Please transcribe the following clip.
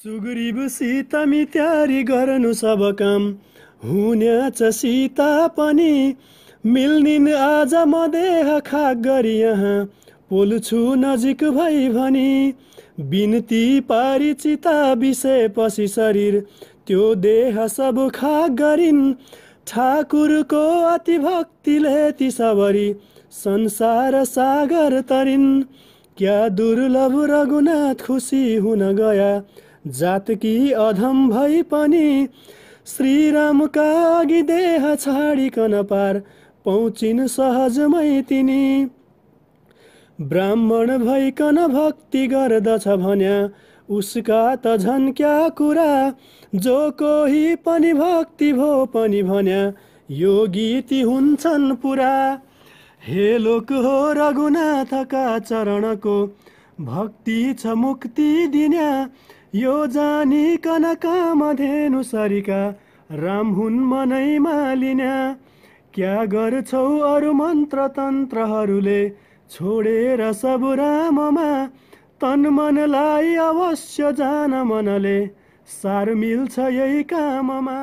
सुग्रीव सीता मित्यारी गर्नु सब काम हुनेछ सीता पनि मिल्निन् आज म देह खाक गरी यहाँ पोल्छु नजिक भई भनी बिन्ती पारी चिता बिसेपछि शरीर त्यो देह सब खाक गरिन् ठाकुरको अति भक्तिले ती सबरी संसार सागर तरिन् क्या दुर्लभ रघुनाथ खुसी हुन गया जातकी अधम भई पनि श्रीरामका अघि देह छाडिकन पार पहुँचिन् सहजमै तिनी ब्राह्मण भइकन भक्ति गर्दछ भन्या उसका त झन् क्या कुरा जो कोही पनि भक्ति भो पनि भन्या योगी ती हुन्छन् पुरा हे लोक हो रघुनाथका चरणको भक्ति छ मुक्ति दिन्या यो जानिकन कामधेनु सरिका राम हुन् मनैमा लिन्या क्या गर्छौ अरू मन्त्र तन्त्रहरूले छोडेर सब राममा तन मनलाई अवश्य जान मनले सार मिल्छ यही काममा।